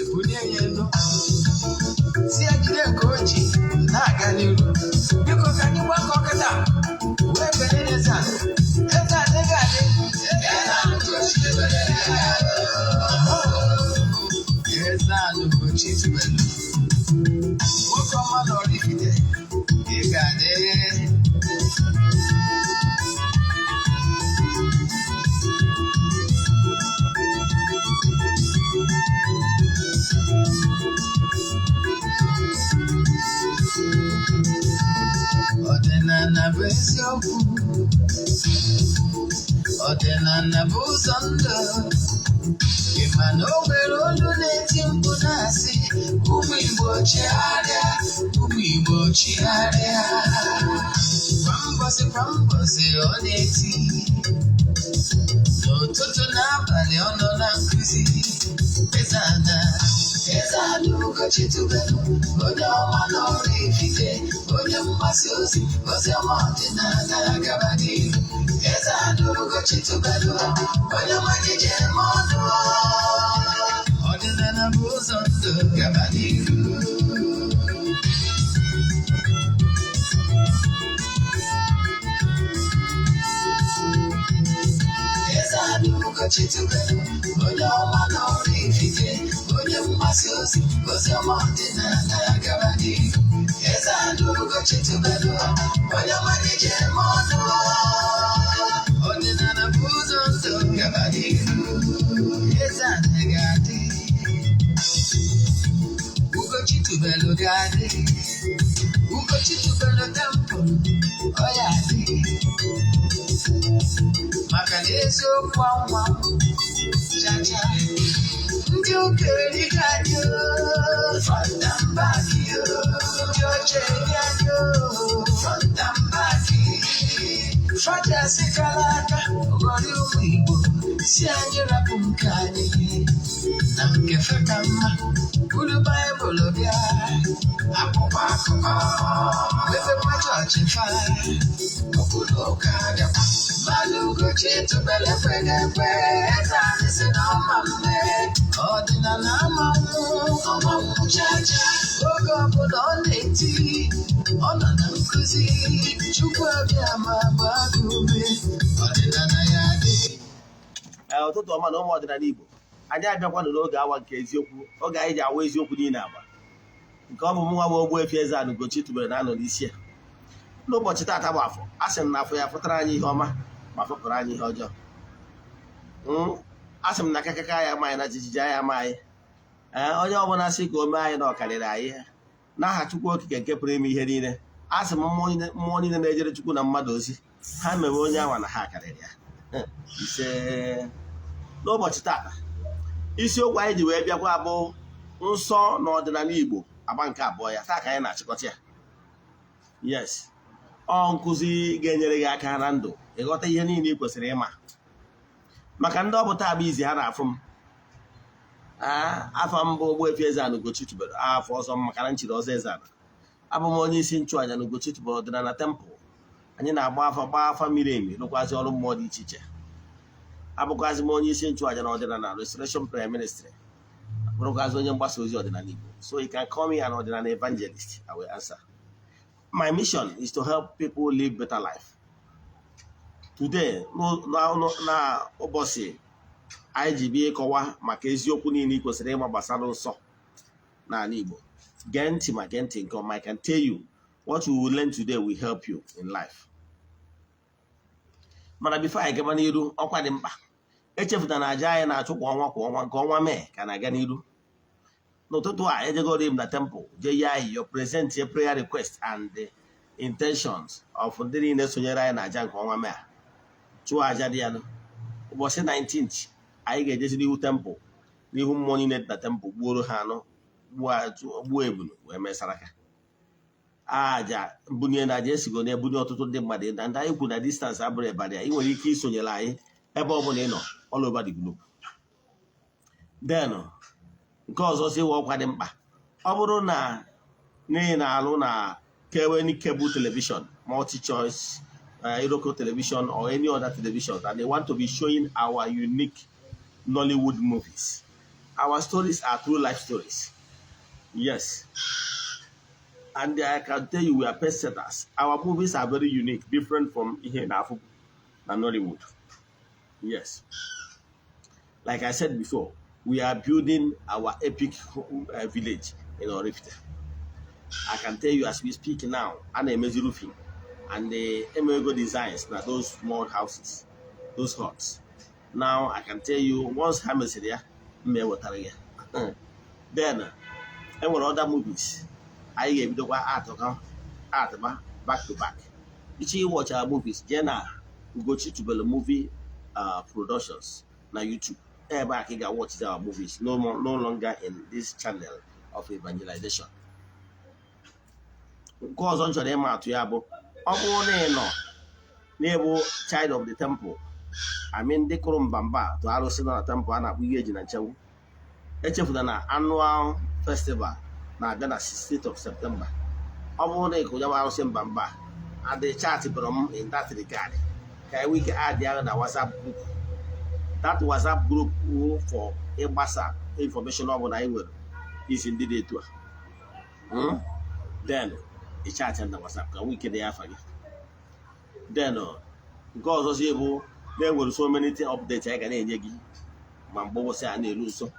Ebulie ya elu, si ya jide ka o ji na-aga n'iru. Biko, ka anyị gbakọ kịta wee kelee eze a. Eze adịghị adị. Eze anụ Ugochi tubelu, nwoke ọma na Oraifite, ị ga-adị. Ọdịnala bụ eziokwu, ọdịnala bụ ụzọ ndụ. Ị ma na o nwere olu na-eti mkpu na-asị, "Ụmụ Igbo, chigharịa, ụmụ Igbo, chigharịa." Kwa mbọsị kwa mbọsị ọ na-eti, n'ụtụtụ n'abalị ọ nọ na nkụzi. Eze ana, Eze ana Ugochi tubelu, onye ọma na Oraifite, onye mgbasa ozi ozi ọma ọdịnala, gaba n'ihu. Eze ana Ugochi tubelu, onye ọma ji eme ọnụ. Ọdịnala bụ ụzọ ndụ, gaba n'ihu. Eze ana Ugochi tubelu, onye ọma na Oraifite, onye mgbasa ozi ozi ọma ọdịnala, gaba n'ihu. Eze ana Ugochi tubelu, onye ọma ji eme ọnụ. Ọdịnala bụ ụzọ ndụ, gaba n'ihu. Eze ana ga-adị, Ugochi tubelu ga-adị, Ugochi tubelu temple ọ ya adị, maka na eziokwu anwa chacha. Ndị ụka erighị anyị o, front and back o. Ndị ọcha eri anyị o, front and back. Fajasị kara aka ghọrọ ụmụ Igbo, si anyị rapụ nke anyị na nke fe ka mma. Buru Baịbụl bịa, akwụkwọ akụkọ, mepekwa chọọchị fa, okpuru ụka bịakwa. Mmadụ Ugochi tubelu ekweghị ekwe. Eze anyị si na ọma mme, ọdịnala ama nwụ, ọma nwụ chacha. Oge ọbụla ọ na-eti, ọ nọ na nkụzi. Chukwu abịa ma gbaa gị ume, ọdịnala ya dị. Ee, ụtụtụ ọma na ụmụ ọdịnala Igbo. Anyị abịakwanụ n'oge awa nke eziokwu, oge anyị ji awa eziokwu niile agba, nke ọ bụ mụ nwa bụ Ogbuefi Eze-Ana Ugochi tubelu na anọ n'isi ya. N'ụbọchị taata bụ afọ, a sị m na afọ ya fụtara anyị ihe ọma ma fọpụrụ anyị ihe ọjọọ. A sị m na akakaka ya ama anyị na jijiji anyị ama anyị. Ee, onye ọbụla sị ka o mee anyị na ọkarịrị anyị, n'aha Chukwu Okike nke pụrụ ime ihe niile, a sị m mmụọ niile na-ejere Chukwu na mmadụ ozi, ha mewe onye anwa na ha karịrị ya. Ise. N'ụbọchị taata, isiokwu anyị ji wee bịakwa bụ nsọ na ọdịnala Igbo, agba nke abụọ ya. Taa ka anyị na-achịkọta ya. Yes, ọ nkụzi ga-enyere gị aka na ndụ ịghọta ihe niile ị kwesịrị ịma. Maka ndị ọ bụ taa bụ izi ha na-afụ m, afọ mbụ Ogbuefi Eze-Ana Ugochi tubelu, afọ ọzọ m, maka na nchiri ọzọ Eze-Ana. Abụ m onye isi nchụàjà na Ugochi tubelu ọdịnala temple. Anyị na-agba afa, gbaa afa miri emi, rụkwazị ọrụ mmụọ dị iche iche. Abụkwazị m onye isi nchụàjà na ọdịnala Restoration Prayer Ministry, bụrụkwazị onye mgbasa ozi ọdịnala Igbo. So you can call me an ọdịnala evangelist, I will answer. My mission is to help people live better life. Today, na ụbọchị anyị ji bịa ịkọwa maka eziokwu niile ị kwesịrị ịma gbasara nsọ n'ala Igbo. Gee ntị, ma gee ntị nke ọma. I can tell you, what you will learn today will help you in life. Mana before anyị gaba n'iru, ọkwa dị mkpa. Echefuna na aja anyị na-achụ kwa ọnwa kwa ọnwa, nke ọnwa Mee ka na-aga n'iru. N'ụtụtụ a, ejegoro m na temple jee yie ayịyọ, present a prayer request and the intentions of ndị niile sonyere anyị na aja nke ọnwa Mee a. Chụọ aja dị ya nụ. Ụbọchị 19th, anyị ga-ejezi n'ihu temple, n'ihu mmụọ niile dị na temple, gbuoro ha anụ, gbuo ebulu wee mee saraka, aja mbunye na aja esigo na-ebunye ọtụtụ ndị mmadụ na ndị anyị kwu na distance abụrụ ịbara ya. Ị nwere ike isonyere anyị ebe ọ bụla ị nọ all over the globe. Then nke ọzọ si ịwa ọkwa dị mkpa, ọ bụrụ na n'ihi na-alụ na keweni cable television, multi choice, Iroko television or any other television, and they want to be showing our unique Nollywood movies. Our stories are true life stories. Yes. And I can tell you we are pace setters. Our movies are very unique, different from here in Africa and Nollywood. Yes. Like I said before, we are building our epic village in Oraifite. I can tell you as we speak now, and emezi roofing and the Emego designs na those small houses, those huts. Now I can tell you once ha mesịrị ya, mma ewetara ya. Then enwere other movies anyị ga-ebidokwa atụba back to back. Iche watch our movies, jee na Ugochi Tubelu Movie Productions na YouTube. Ebe a ka ị ga-watch our movies, no more, no longer in this channel of evangelization. Nke ọzọ m chọrọ ịma atụ ya bụ, ọ bụrụ na ị nọ n'ịbụ child of the temple, I mean ndị kụrụ mbamba tụ arụsị nọ na temple a na-akpọ ihe eji na nchewu, echefuna na annual festival na-abịa na 16th of September. Ọ bụrụ na ịkụ ya arụsị mbamba and the chat bụrụ m in that regard, ka anyị nwee ike add ya na WhatsApp group. That WhatsApp group wụ for ịgbasa information ọ bụla anyị nwere isi ndị dị etu a. Then ị chat na WhatsApp ka nwee ike dị ya afa gị. Then nke ọzọzi bụ na enwere so many thing updates anyị ga na-enye gị ma mgbe ụbọchị a na-eru nso.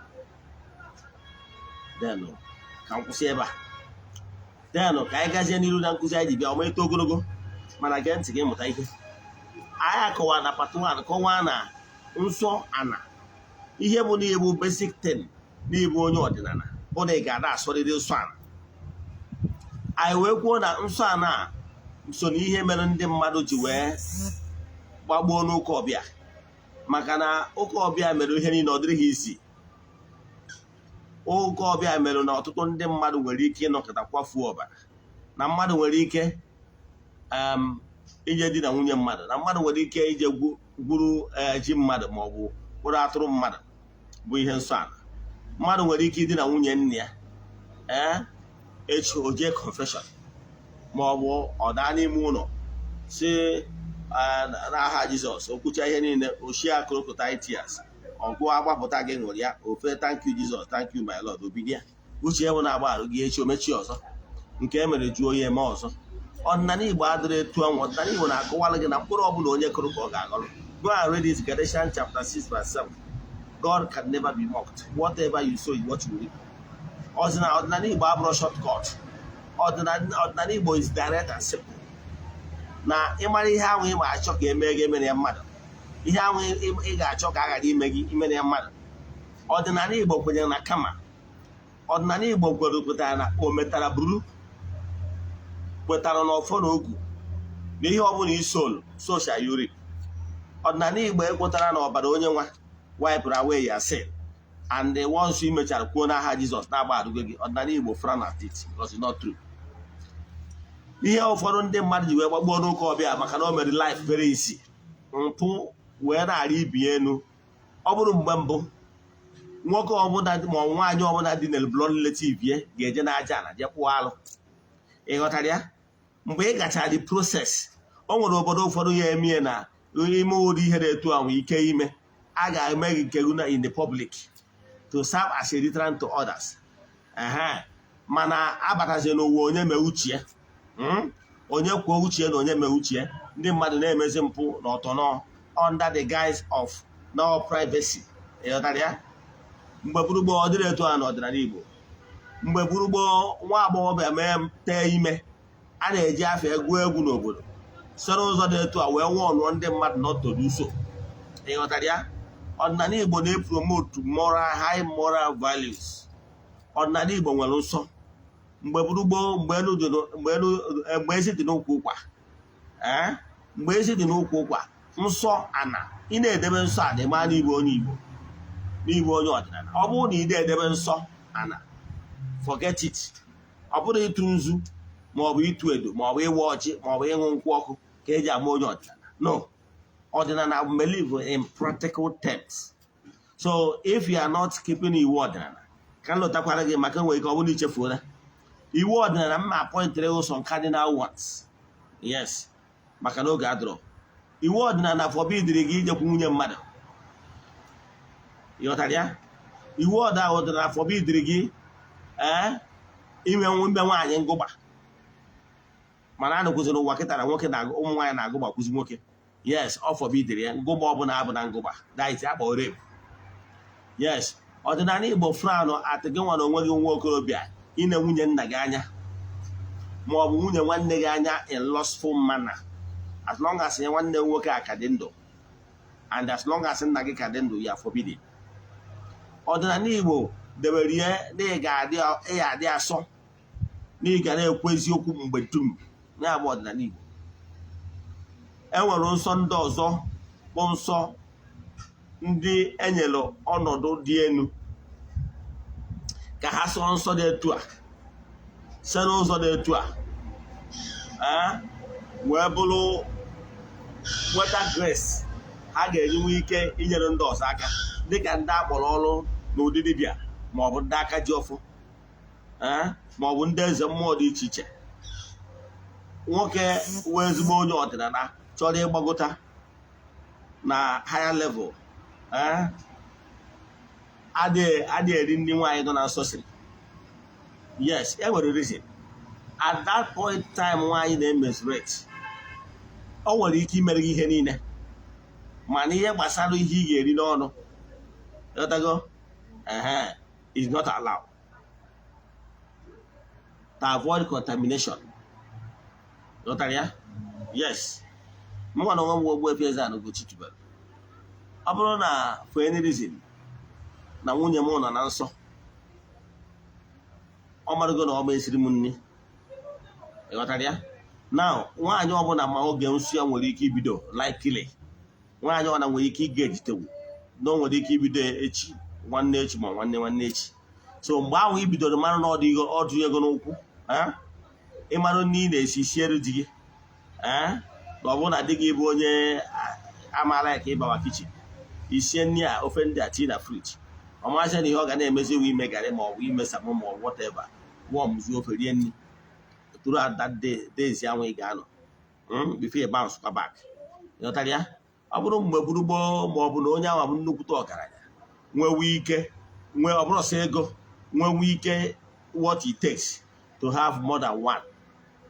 Then ka m kwụsị ebe a. Then ka anyị gazie n'iru na nkụzi anyị ji bịa. Ọma eto ogologo, mana gee ntị gị mụta ihe. Anyị akọwa na part 1, kọwaa na nsọ ana ihe bụ na ịbụ basic thing n'ịbụ onye ọdịnala bụ na ị ga-ada asọrịrị nsọ ana. Anyị wee kwuo na nsọ ana a so na ihe mere ndị mmadụ ji wee gbagbuo n'ụka ọbịa, maka na ụka ọbịa mere ihe niile ọ dịrịghị isi. Ụka ọbịa mere na ọtụtụ ndị mmadụ nwere ike ịnọkọta kwafuo ọbara, na mmadụ nwere ike ije di na nwunye mmadụ, na mmadụ nwere ike ije gwuru ji mmadụ ma ọ bụ kpụrụ atụrụ mmadụ bụ ihe nsọ ala. Mmadụ nwere ike ịdị na nwunye nne ya, ee, echi o jee confession ma ọ bụ ọ daa n'ime ụlọ si n'aha Jizọs, o kwucha ihe niile, ochie crocodile tears, ọgụ agbapụta gị ṅụrụ ya ofe, "Thank you, Jesus, thank you, my Lord." Obido ya uche bụ na-agbaghara gị, echi o mechie ọzọ nke e mere jụọ ya eme ọzọ. Ọdịnala Igbo adịrị etu ọnwa. Ọdịnala Igbo na-akọwara gị na mkpụrụ ọbụla onye kụrụ ka ọ ga-aghọrọ. Go and read it, Galatians chapter 6 verse 7. God can never be mocked. Whatever you sow is what you reap. Ọdịnala Igbo abụrụ shortcut. Ọdịnala Igbo is direct and simple. Na ịmara ihe ahụ ị ma achọ ka emee gị, emere ya mmadụ. Ihe ahụ ị ga-achọ ka a ghara ime gị, imere ya mmadụ. Ọdịnala Igbo kwenyere na kama ọdịnala Igbo kwere, kwetara na o metara buru, kwetara na ọfọ na ogu, na ihe ọbụla isolu, so shall you reap. Ọdịnala Igbo ekwetara na ọbara onye nwa wiped away your sin and the ones you mechara kwuo n'aha Jizọs na-agbagharụgo gị. Ọdịnala Igbo frown at it because it's not true. Ihe ụfọdụ ndị mmadụ ji wee gbagbuo n'ụka ọbịa maka na o mere life very easy, mpụ wee na-arị ibi elu. Ọ bụrụ mgbe mbụ, nwoke ọbụla ma ọ nwaanyị ọbụla dị na blood relative ye ga-eje n'aja ala jee kwụọ alụ. Ị ghọtara ya? Mgbe ị gachara the process, o nwere obodo ụfọdụ ya emie na ime ụdị ihe na-etu ahụ ike ime, a ga-eme gị nke gị in the public to serve as a deterrent to others. Ehe, mana abatazi n'ụwa onye mee uche, onye kwuo uche na onye mee uche, ndị mmadụ na-emezi mpụ na ọtọnọ under the guise of no privacy. Ịghọtara ya? Mgbe gburugburu, ọ dịrị etu a n'ọdịnala Igbo. Mgbe gburugburu, nwa agbọghọbịa mee tee ime, a na-eji afọ egwu egwu n'obodo soro ụzọ dị etu a wee nwụọ ọnụọ ndị mmadụ not to do so. Ịghọtara ya? Ọdịnala Igbo na-epromote moral, high moral values. Ọdịnala Igbo nwere nsọ. Mgbe gburugburu, mgbe elu dị mgbe elu, mgbe ezi dị n'ụkwụ ụkwa, ee, mgbe ezi dị n'ụkwụ ụkwa, nsọ ana ị na-edebe nsọ ana, ịma n'igbo onye Igbo, n'igbo onye ọdịnala. Ọ bụrụ na ị na-edebe nsọ ana, forget it. Ọ bụrụ ịtụ nzu maọbụ ịtụ edo maọbụ ịwa ọjị maọbụ ịṅụ nkwụ ọkụ ka eji ama onye ọdịnala, no. Ọdịnala believe in practical terms. So if you are not keeping iwu ọdịnala, ka m lọtakwara gị, maka nwere ike ọ bụrụ na ichefuola iwu ọdịnala mma appointịrị ụsọ cardinal ones. Yes, maka na oge adịrọ. Iwu ọdịnala forbidiri gị ijekwu nwunye mmadụ. Ịghọtara ya? Iwu ọdịnala forbidiri gị ime ime nwaanyị ngụgba, mana a nụkwụziri ụwa kịta na nwoke na ụmụ nwaanyị na-agụgbakwụzi nwoke. Yes, ọ forbidiri ya. Ngụgba ọbụla abụ na ngụgba, that is akpọ rape. Yes, ọdịnala Igbo frown at gị nwa na onwe gị, nwa okorobịa, ine nwunye nna gị anya ma ọ bụ nwunye nwanne gị anya in lustful manner. As long as ya nwanne nwoke a ka dị ndụ and as long as nna gị ka dị ndụ, ya forbidden. Ọdịnala Igbo debere ihe na ị ga-adị asọ, na ị ga na-ekwu eziokwu mgbe dum. Ya bụ ọdịnala Igbo. E nwere nsọ ndị ọzọ bụ nsọ ndị enyere ọnọdụ dị elu ka ha sọọ nsọ dị etu a, site n'ụzọ dị etu a wee bụrụ nweta grace ha ga-enyenwe ike inyere ndị ọzọ aka, dịka ndị akpọrọ ọrụ n'ụdị dibịa, maọbụ ndị aka ji ọfụ, maọbụ ndị eze mmụọ dị iche iche. Nwoke wee ezigbo onye ọdịnala chọrọ ịgbagota na higher level adịghị eri nri nwaanyị nọ na nsọ siri. Yes, e nwere reason. At that point time nwaanyị na-emenstruate, o nwere ike imere gị ihe niile, mana ihe gbasara ihe ị ga-eri n'ọnụ, ghọtago, ehe, is not allowed to avoid contamination. Ghọtara ya? Yes, mụnwa na onwe m, Ogbuefi Eze-Ana Ugochi tubelu, ọ bụrụ na for any reason na nwunye m nọ na nsọ, ọ marago na ọ ma esiri m nri. Ịghọtara ya? Now, nwaanyị ọbụla ma oge nsọ ya nwere ike ibido, likely nwaanyị ọbụla nwere ike ịga ejitewu na o nwere ike ibido echi, nwanne echi, ma nwanne nwanne echi. So mgbe ahụ i bidoro mara na ọ dị ọdụ ego n'ụkwụ, ịmarụ nne ị na-esi siere di gị, na ọ bụrụ na di gị bụ onye amaala ya ka ịbawa kitchen isie nri a, ofe ndị a tii na fridge, ọ masị na ihe ọ ga na-emezi iwu ime garị ma ọ bụ ime sabụ ma ọ bụ whatever, warm zuo ofe, rie nri throughout that day, days ahụ ị ga-anọ before you bounce kwa back. Ịghọtara ya? Ọ bụrụ mgbe gburu gboo, ma ọ bụ na onye ahụ bụ nnukwute ọgaranya, nwewe ike nwee, ọ bụrụ sọ ego, nwewe ike what it takes to have more than one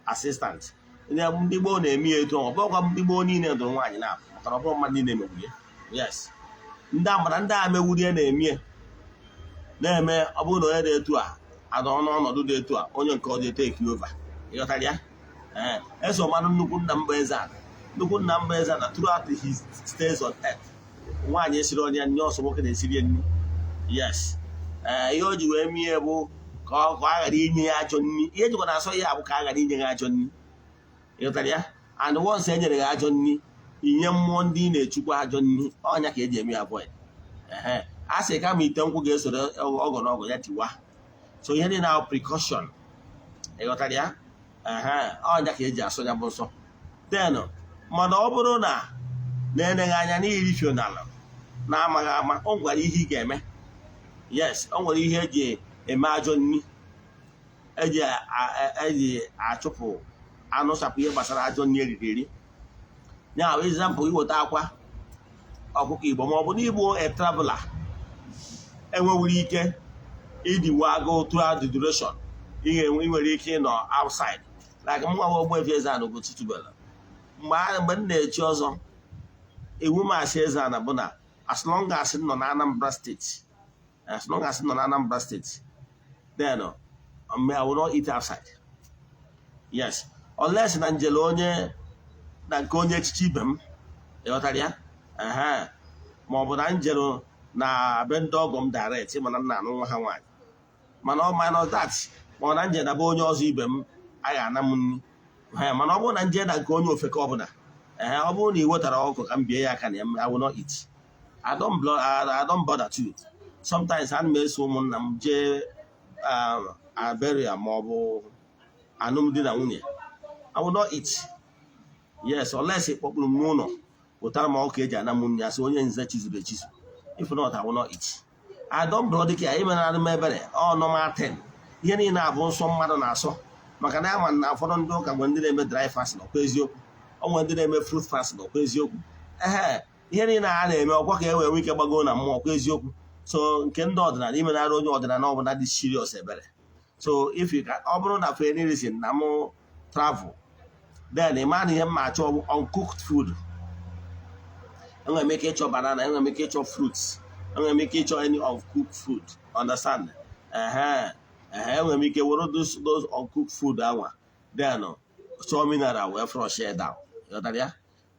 assistant. Ndị gboo na-eme ya etu ọ bụrụkwa ndị gboo niile dụrụ nwaanyị na, maka na ọ bụrụ mmadụ niile megburu ya. Yes, ndị amara ndị a mewuru ya na-eme ya na-eme. Ọ bụrụ na onye dị etu a anọ n'ọnọdụ dị etu a, onye nke ọ dị take over. Ịghọtara ya? Ee, eso mmanụ nnukwu nna mba Eze-Ana, nnukwu nna mba Eze-Ana, throughout his stays on earth, nwaanyị esiri onye nri, ọsọ nwoke na-esiri nri. Yes, ee, ihe o ji wee mie bụ ka ọ ghara inye ya ajọ nri. Ihe ejikwa na-asọ ya bụ ka a ghara inye ya ajọ nri. Ịghọtara ya? And once e nyere ya ajọ nri, inye mmụọ ndị ị na-echukwa ajọ nri, ọnya ka eji eme ya avoid. Ehe, a sị kama ite nkwụ ga-esoro ọgọ na ọgọ ya tiwa. So ihe niile ahụ precaution. Ịghọtara ya? Ehe, ọnya ka eji asọ ya bụ nsọ. Then, mana ọ bụrụ na na-eneghị anya n'irifionala na-amaghị ama, o nwere ihe ị ga-eme. Yes, o nwere ihe eji eme ajọ nri, eji achụpụ anụsapụ ihe gbasara ajọ nri eriri eri. Ya bụ example, iweta akwa ọkụkọ Igbo, ma ọ bụ na ịbụ a traveler enwewuru ike idiwe agụụ throughout the duration ị nwere ike ịnọ outside, like mnwa Ogbuefi Eze-Ana Ugochi tubelu, mgbe m na-echi ọzọ, iwu m asị Eze-Ana bụ na as long as m nọ na Anambra State, as long as m nọ na Anambra State, then I will not eat outside. Yes, unless na njele onye na nke onye echichi ibe m. Ịghọtara ya? Ehe, ma ọ bụ na njelu na be ndị ọgọ m direct, mana m na-anụ nwa ha nwaanyị, mana ọ minus that, ma ọ na nje na be onye ọzọ ibe m, a ga-ana m nri. Ee, mana ọ bụrụ na nje na nke onye ofeke ọbụla, ee, ọ bụrụ na ị wetara ọkụ ka m bie ya aka na ya, I will not eat. I don't bother too. Sometimes ana m eso ụmụnna m jee burial ma ọ bụ alụmdi na nwunye. I will not eat. Yes, unless ị kpọkpụrụ m n'ụlọ wetara m ọkụ eji ana m nri, asị onye nze chizuru echizu. If not, I will not eat. I don't bloody care. Imenarị m ebere, ọ normal thing. Ihe niile abụ nsọ mmadụ na-asọ, maka na ama na ụfọdụ ndị ụka nwere ndị na-eme dry fasting, ọkwa eziokwu? Ọ nwere ndị na-eme fruit fasting, ọkwa eziokwu? Ehe, ihe niile a na-eme ọkwa ka e wee nwee ike gbago na mmụọ, ọkwa eziokwu? So nke ndị ọdịnala, imenara onye ọdịnala ọbụla dị serious ebere. So if you can, ọ bụrụ na for any reason na mụ travel, then ị ma na ihe m ma achọ bụ uncooked food. Enwere m ike ịchọ banana, enwere m ike ịchọ fruits, enwere m ike ịchọ any uncooked food, understand? Ehe, enwere m ike were those uncooked food anwa, then chọọ mineral wee flush it down. Ghọtara ya?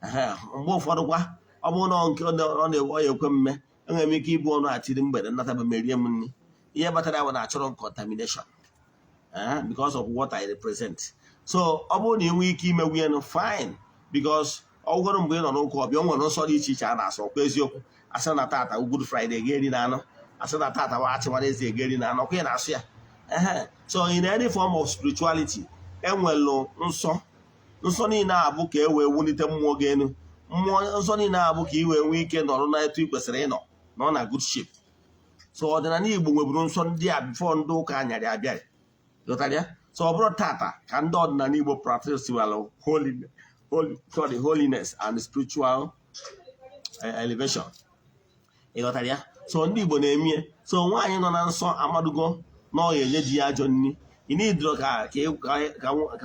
Ehe, mgbe ụfọdụ kwa, ọ bụrụ na nke ọ ya ekwe mme, enwere m ike ibu ọnụ atiri mgbede nnata bụ merie m nri. Ihe kpatara ya bụ na achọrọ m contamination because of what I represent. So ọ bụrụ na ị nwee ike imewu ya, fine, because ọ bụgoro mgbe ị nọ n'ụka ọbịa, o nwere nsọ dị iche iche a na-asọ. Ọkwa eziokwu? Asị na tata Good Friday, ga-eri na anụ. Asị na tata wa achịwara eze, ga-eri na anụ. Ọkwa ị na-asụ ya? Ehe, so in any form of spirituality, enwelu nsọ. Nsọ niile a bụ ka e wee wulite mmụọ gị elu. Mmụọ nsọ niile a bụ ka ị wee nwee ike nọrọ na etu ị kwesịrị ịnọ nọ na good shape. So ọdịnala Igbo nweburu nsọ ndị a before ndị ụka anyarị abịa. Ghọtara ya? So ọ bụrụ tata ka ndị ọdịnala Igbo practice holy, holy, sorry, holiness and spiritual elevation. Ị ghọtara ya? So ndị Igbo na-eme. So nwaanyị nọ na nsọ amadugo na ọ ga-enye di ya ajọ nri. Ị nidoro ka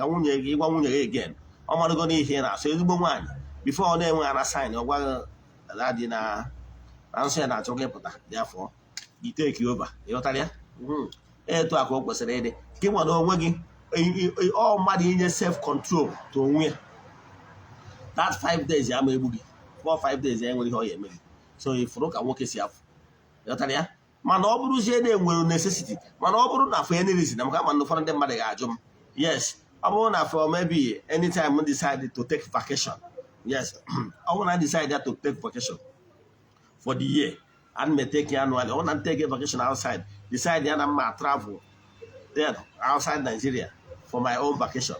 nwunye gị ịgwa nwunye gị again. Ọ madugo n'ihe ị na-asọ. Ezigbo nwaanyị, before ọ na-enwe ana sign, ọ gwaghị na dị na nsọ ya na-achọ gị pụta. Therefore you take over. Ị ghọtara ya? Etu a ka o kwesịrị ịdị. Ka ị nwere onwe gị, ọ mmadụ inye self control to onwe ya. That 5 days ya ma egbu gị, 4, 5 days ya nwere ihe ọ ya eme gị. So ifuru ka nwoke si afụ. Ghọtara ya? Mana ọ bụrụzie na enwere necessity, mana ọ bụrụ na for any reason, na maka mana ụfọdụ ndị mmadụ ga-ajụ m, yes, ọ bụrụ na for maybe anytime m decide to take vacation, yes, ọ bụrụ na decide to take vacation for the year and may take annually, ọ bụrụ na m take vacation outside, decide ya na mma travel then outside Nigeria for my own vacation,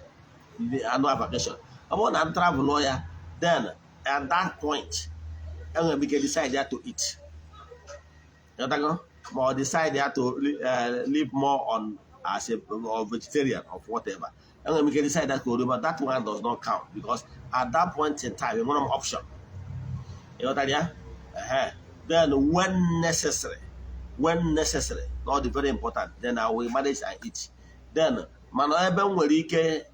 the annual vacation, ọ bụrụ na m travel ya, then at that point enwere m ike decide ya to eat. Ghọtago? Ma ọ decide ya to live more on as a or vegetarian or whatever, enwere m ike decide that to, but that one does not count because at that point in time enwere m option. Ịghọtara ya? Ehe. Then when necessary, when necessary, not very important, then I will manage and eat then. Mana ebe m nwere ike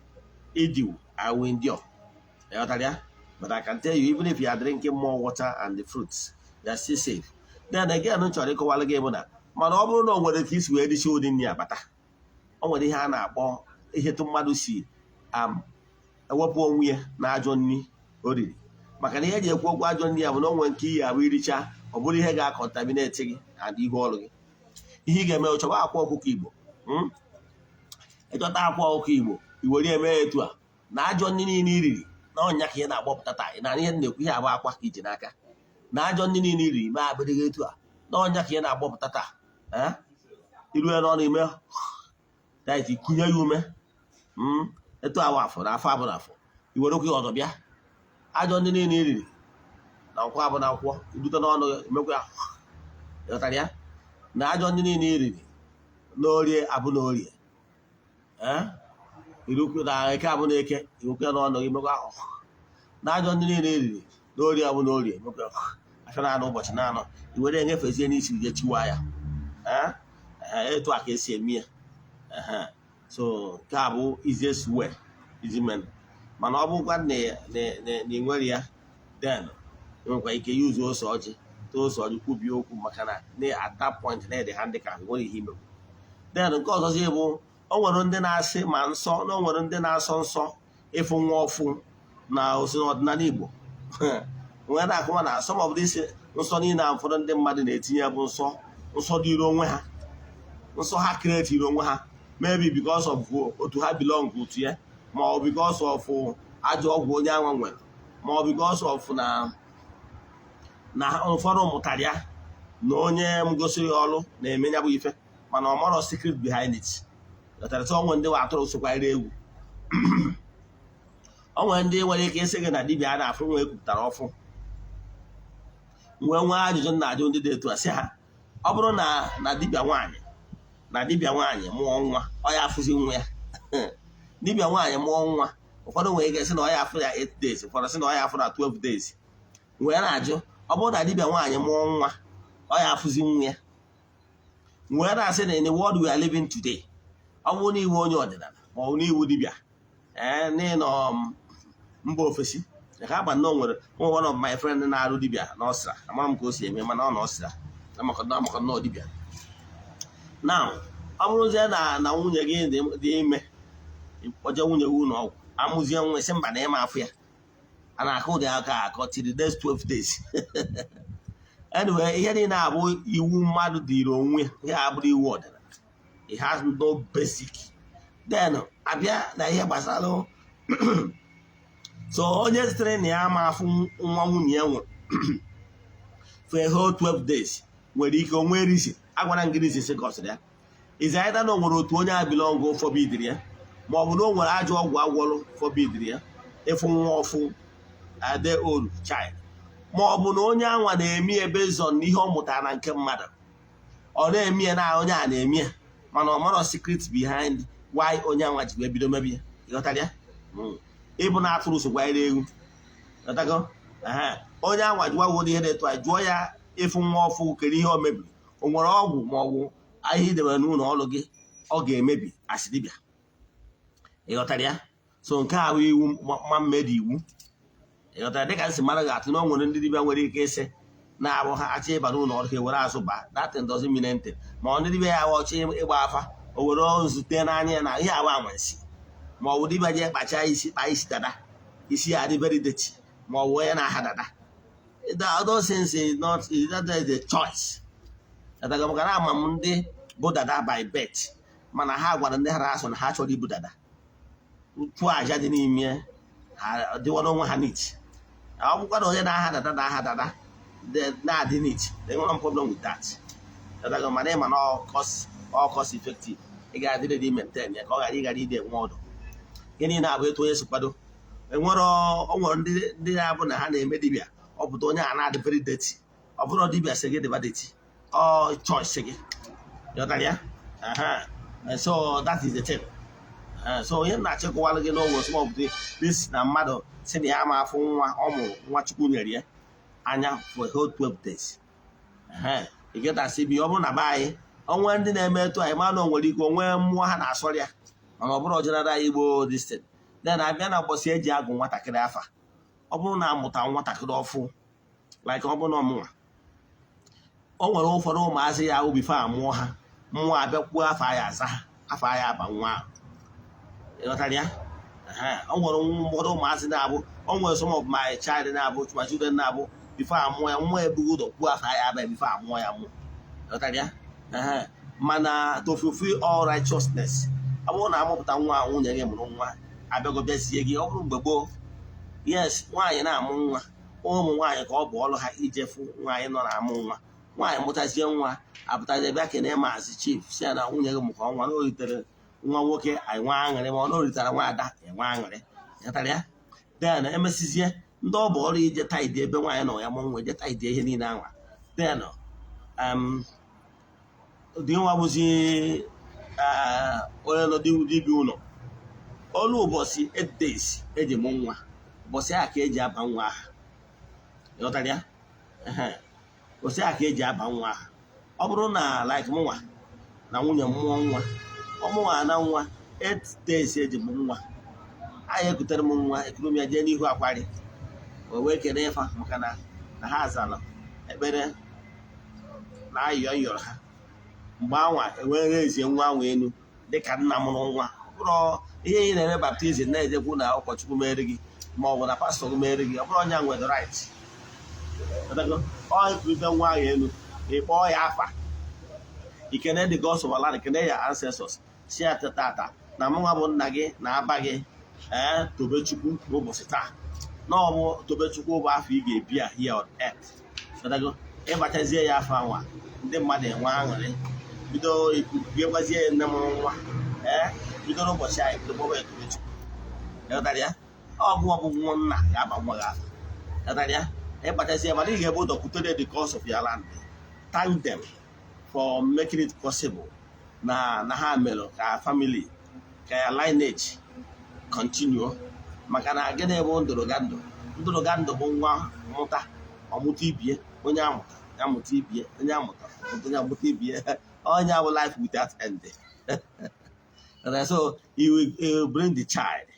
idiw, I will endure. Ịghọtara ya? But I can tell you, even if you are drinking more water and the fruits, you are still safe. Then again, m chọrọ ịkọwara gị bụ na mana ọ bụrụ na o nwere ka isi wee richa ụdị nri abata, o nwere ihe a na-akpọ ihe tụ mmadụ si ewepụ onwe ya na ajọ nri o riri. Maka na ihe eji ekwu okwu ajọ nri ya bụ na o nwere nke iyi abụ iricha, ọ bụrụ ihe ga-acontaminate gị and ihu ọrụ gị. Ihe ị ga-eme, chọba akwa ọkụkọ Igbo. Ịchọta akwa ọkụkọ Igbo, i were eme ya etu a na ajọ nri niile i riri na ọnya ka ị na-agbọpụta taa. Ị na ihe m na-ekwu, ihe abụ akwa ka iji n'aka na ajọ nri niile i riri mee akpịrị etu a na ọnya ka ị na-agbọpụta taa. Iru ya n'ọnụ, ime that, ikunye ya ume. Etu awa afọ na afọ abụ na afọ, i were okwu ya ọzọ bịa, ajọ ndị niile i riri na nkwọ abụ na nkwọ idute n'ọnụ gị, emekwa ya. Ịghọtara ya? Na ajọ ndị niile i riri n'orie abụ na orie, irukwu na eke abụ na eke, iwekwa ya n'ọnụ gị, mekwa na ajọ ndị niile i riri n'orie abụ na orie, mekwa afọ na anọ, ụbọchị na anọ, i were enyefezie n'isi gị, chiwa ya. Etu a ka esi eme ya. So nke a bụ easiest way iji men. Mana ọ bụrụkwa na ị nwere ya, then enwekwa ike use ose ọjị, tee ose ọjị, kwubie okwu, maka na at that point na ede handicap, nwere ihe imegbu. Then nke ọzọzi bụ, o nwere ndị na-asị ma nsọ na o nwere ndị na-asọ nsọ ịfụ nwa ọfụ na osi n'ọdịnala Igbo nwee na-akụwa na some of this nsọ niile a ụfọdụ ndị mmadụ na-etinye bụ nsọ, nsọ dịrị onwe ha, nsọ ha create onwe ha, maybe because of otu ha belong to ya, ma ọ because of ajọ ọgwụ onye anwa nwere, ma ọ because of na ụfọdụ mụtara ya na onye m gosiri ya ọrụ na-eme ya bụ ife, mana ọ marọ secret behind it. Ghọtara? Onwe ndị nwe atụrụ sokwara egwu. O nwere ndị nwere ike ịsị gị na dibịa a na-afụ nwa ekwupụtara ọfụ. Nwee nwee ajụjụ na ajụ ndị dị etu a, sị ha, ọ bụrụ na dibịa nwaanyị mụọ nwa, ọ ya afụzi nwa ya? Dibịa nwaanyị mụọ nwa, ụfọdụ nwere ike sị na ọ ya afụ ya 8 days, ụfọdụ sị na ọ ya afụ na 12 days. Wee na-ajụ, ọ bụrụ na dibịa nwaanyị mụọ nwa, ọ ya afụzi nwa ya? Wee na-asị na in the world we are living today, ọ bụrụ na iwu onye ọdịnala ma ọ bụ n'iwu dibịa, ee, n'ịnọ mba ofesi ka agba nnọọ, nwere one of my friend na-arụ dibịa n'Ọstra. Amara m ka o si eme, mana ọ na Ọstra amakọ nnọọ dibịa. Now, ọ bụrụzie na nwunye gị dị ime, kpọje nwunye gị ụlọ ọgwụ, amụzie nwa, sị mba na ịma afụ ya, a na-akụ ụdị aka akọ till the next 12 days. Anyway, ihe niile abụ iwu mmadụ dịrị onwe ya, abụrụ iwu ọdịnala. It has no basic. Then abịa na ihe gbasara, so onye sitere na ya ama afụ nwa nwunye ya nwụrụ for a whole 12 days nwere ike onwe reason. Agwara m gị reason sị gọsịrị ya is either na o nwere otu onye a belong forbidiri ya, ma ọ bụ na o nwere ajọ ọgwụ agwọrọ forbidiri ya ịfụ nwa ọfụ a day old child, ma ọ bụ na onye anwa na-eme ya based on ihe ọ mụtara na nke mmadụ. Ọ na-eme ya na onye a na-eme ya, mana ọ marọ secret behind why onye anwa ji wee bido mebi ya. Ịghọtara ya? Ịbụ na atụrụ sokwanyere ewu. Ịghọtago? Onye anwa jụwa wo ihe na-etu a, jụọ ya ịfụ nwa ọfụ, kere ihe o mebiri, o nwere ọgwụ ma ọ bụ ahịa idebere n'ụlọ ọrụ gị ọ ga-emebi asị dibịa. Ịghọtara ya? So nke a bụ iwu ma mmedi iwu. Ịghọtara? Dịka nsị mara ga-atụ na o nwere ndị dibịa nwere ike ịsị na-abụ ha achọ ịba n'ụlọ ọrụ ha ewere azụ baa. That thing doesn't mean anything. Ma ọ ndị dibịa ya ọchọ ịgba afa, o were nzute n'anya ya na ihe agba amansi, ma ọ bụ dibịa jee kpachaa isi, kpaa isi dada, isi ya adị very dirty, ma ọ bụ onye na-aha dada. Those things is not a choice. Ghọtago? Maka na ama m ndị bụ dada by birth, mana ha gwara ndị ha na-asụ na ha chọrọ ibu dada, chụọ aja dị n'ime ha, dịwara onwe ha neat. Ọ bụkwa na onye na-aha dada na-aha dada na-adị neat, enwere m problem with that. Ghọtago? Mana ịma na ọ cost effective, ị ga-adị ready maintain ya ka ọ ghara ịghara ide nwe ọdụ. Gịnị na-abụ etu onye si kwado enwere. O nwere ndị na-abụ na ha na-eme dibịa, ọ pụta onye a na-adị very dirty. Ọ bụrụ dibịa sị gị dịba dirty, ọ choice gị. Ghọtara ya? Aha. So that is the thing. So ihe m na-achịkọwara gị n'oge some of this na mmadụ si na ya ma afụ nwa ọ mụrụ, nwa Chukwu nyere ya anya, for a whole 12 days. Ị getasị bi, ọ bụrụ na be anyị onwe ndị na-eme etu anyị, ma na o nwere ike onwe mmụọ ha na-asọrị ya, mana ọ bụrụ ọdịnala Igbo this thing. Then abịa na ụbọchị eji agụ nwatakịrị afa, ọ bụrụ na amụta nwatakịrị ọfụ, like ọ bụrụ na ọmụnwa, o nwere ụfọdụ ụmụazị ya ahụ before amụọ ha, mmụọ abịakwuo afọ ya aza ha, afọ ya aba nwa ahụ. Ịghọtara ya? O nwere ụfọdụ ụmụazị na-abụ, o nwere some of my child na-abụ, my children na-abụ before amụọ ya, nwa ebughị ụzọ kwuo afọ ya aba before amụọ ya mụọ. Ịghọtara ya? Mana to fulfill all righteousness, ọ bụrụ na amụpụta nwa, nwunye gị mụrụ nwa, abịago bịazie gị. Ọ bụrụ mgbe gboo, yes, nwaanyị na-amụ nwa, ụmụ nwaanyị ka ọ bụ ọrụ ha ijefu nwaanyị nọ na-amụ nwa. Nwaanyị mụtazie nwa, apụtazie bịa kene maazị chief, si ya na nwunye gị mụkọ nwa, na o ritere nwa nwoke, anyị nwa aṅụrị, ma ọ na o ritere nwa ada, enwe aṅụrị. Ghọtara ya? Then emesizie, ndị ọ bụ ọrụ ije tidy ebe nwaanyị nọ ya mụ nwa, ije tidy ihe niile anwa. Then dị nwa bụzi onye nọ dibịa ụlọ ọrụ ụbọchị 8 days eji mụ nwa, ụbọchị a ka eji aba nwa aha. Ịghọtara ya? Ụbọchị a ka eji aba nwa aha. Ọ bụrụ na like mụnwa na nwunye m mụọ nwa, ọmụnwa na nwa 8 days eji mụ nwa, anyị ekutere m nwa, ekuru m ya jee n'ihu akwari, o wee kene ịfa maka na ha zara ekpere na ayọ yọrọ ha. Mgbe anwa ewere ezie nwa ahụ elu dịka nna mụrụ nwa. Ọ bụrụ ihe ị na-eme baptism, na-ejekwu na ụkọchukwu mere gị, ma ọ bụ na pastọ gị mere gị, ọ bụrụ onye nwere right. Ọ ekulite nwa ahụ elu, ị kpọọ ya afa, ikene the gods of our land, ikene ya ancestors, si ya tata na mụnwa bụ nna gị na-aba gị ee Tobechukwu n'ụbọchị taa, na ọ bụ Tobechukwu bụ afọ ị ga-ebi a here on earth. Ịbachazie ya afọ anwa, ndị mmadụ enwe aṅụrị, bido gwazie ya nne mụrụ nwa ee bido n'ụbọchị anyị bido kpọba ya Tobechukwu. Ịghọtara ya? Ọ bụ ọbụ nwa nna ga-aba nwa gị afọ. Ịghọtara ya? Ịkpachazie, mana ị ga-ebu ụzọ kwutere the cause of your land, thank them for making it possible na ha mere ka family, ka ya lineage continue. Maka na gịnị bụ ndụrụgandụ? Ndụrụgandụ bụ nwa mụta, ọmụta ibie, onye amụta ya mụta ibie, onye amụta ọmụta onye amụta ibie. Onye bụ life without end. And so he will bring the child.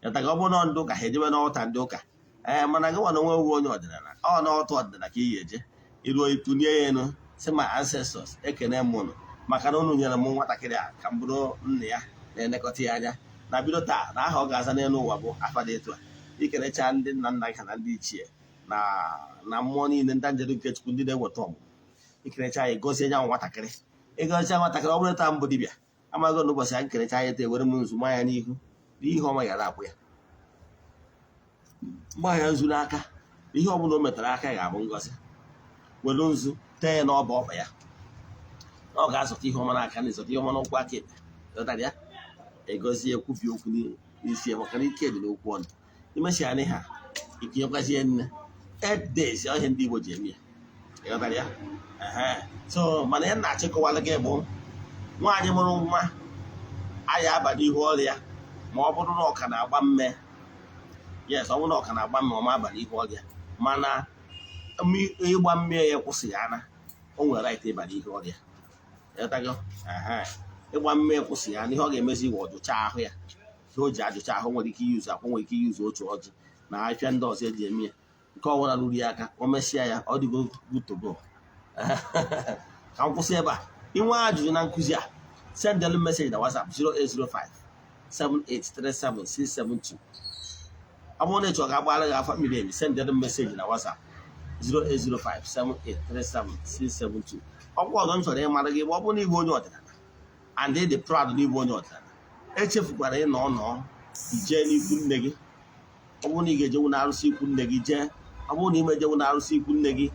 Yata ka ọ bụrụ na ndị ụka, ha ejebe n'ọta ndị ụka. Ee, mana gị nwa na onwe wu onye ọdịnala, ọ n'ọtụ ọdịnala ka ị ga-eje. Iruo, itunie ya elu, sị, "My ancestors, ekene m ụnụ maka na unu nyere m nwatakịrị a ka m bụrụ nna ya na-elekọta ya anya. Na bido taa, na aha ọ ga-aza n'elu ụwa bụ afa dị etu a." Ikerecha ndị nna nna gị ha na ndị ichie na mmụọ niile, ndị njedu nke Chukwu, ndị na-eweta ọmụmụ. Ikerecha ya, gozie nya nwatakịrị. Ịgozicha nwatakịrị, ọ bụrụ taa mbụ dibịa amaghị n'ụbọchị a nkerecha ya, ete were m nzu maa ya n'ihu n'ihe ọma yara akwụ ya, mgba ya nzu n'aka. Ihe ọbụla o metara aka ga-abụ ngọzi. Were nzu tee ya n'ọba ọkpa ya, na ọ ga-azụta ihe ọma n'aka na ịzụta ihe ọma n'ụkwụ aka ekpe. Ghọtara ya, egozie, ekwubi okwu n'isi ya, maka na ike dị n'okwu ọnụ. Imesịa ha, itinyekwazie nne 8 days. Ọhịa ndị Igbo ji eme ya. Ịghọtara ya? Ehe. So mana ya na-achịkọwala gị bụ nwaanyị mụrụ nwa aya aba n'ihu ọrịa ma ọ bụrụ na ọ ka na-agba mme. Yes, ọ bụrụ na ọ ka na-agba mme, ọ ma aba n'ihu ọrịa. Mana ịgba mme ya kwụsị ya na o nwere right ịba n'ihu ọrịa. Ịghọtago? Ehe. Ịgba mme kwụsị ya, n'ihe ọ ga-emezi iwe ọjụcha ahụ ya. Ihe o ji ajụcha ahụ, nwere ike iyuzu akwa, nwere ike iyuzu otu ọjị na afịa ndị ọzọ eji eme ya. Nke ọbụla ruru ya aka, o mesịa ya, ọ dịgo good to go. Ka m kwụsị ebe a. Inwe ajụjụ na nkụzi a, sendelu message na WhatsApp 0805 7837672. Ọ bụrụ na ị chọrọ ka agbara gị afa miri emi, sendelu message na WhatsApp 0805 7837672. Ọkwa ọzọ m chọrọ ịmara gị bụ, ọ bụrụ na ịbụ onye ọdịnala and ị dị proud na ịbụ onye ọdịnala, echefukwara ịnọ nọ jee n'ikwu nne gị. Ọ bụrụ na ị ga-ejenwu na arụsị ikwu nne gị, jee. Ọ bụrụ na ị mejenwu na arụsị ikwu nne gị,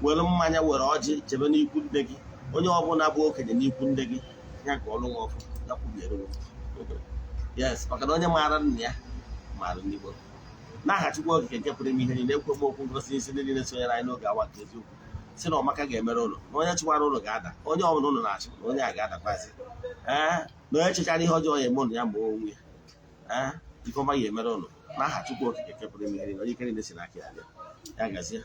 were mmanya, were ọjị, jebe n'ikwu nne gị. Onye ọbụla bụ okenye n'ikwu nne gị, ya ka ọlụ nwa ọfụ ya kwubiere gị. Yes, maka na onye maara nna ya maara n'Igbo. N'aha Chukwu Okike nke pụrụ ime ihe niile, ekwe m okwu ngosi n'isi ndị niile sonyere anyị n'oge awa nke eziokwu, si na ọmaka ga-emere ụlọ, na onye chịkwara ụlọ ga-ada, onye ọbụla ụlọ na-achị na onye a ga-adakwasị. Ee, na onye chechara ihe ọjọọ ya eme ụlọ ya ma onwe ya. Ee, ife ọma ga-emere ụlọ n'aha Chukwu Okike nke pụrụ ime ihe niile, onye ike niile si n'aka ya bịa. Ya gazie.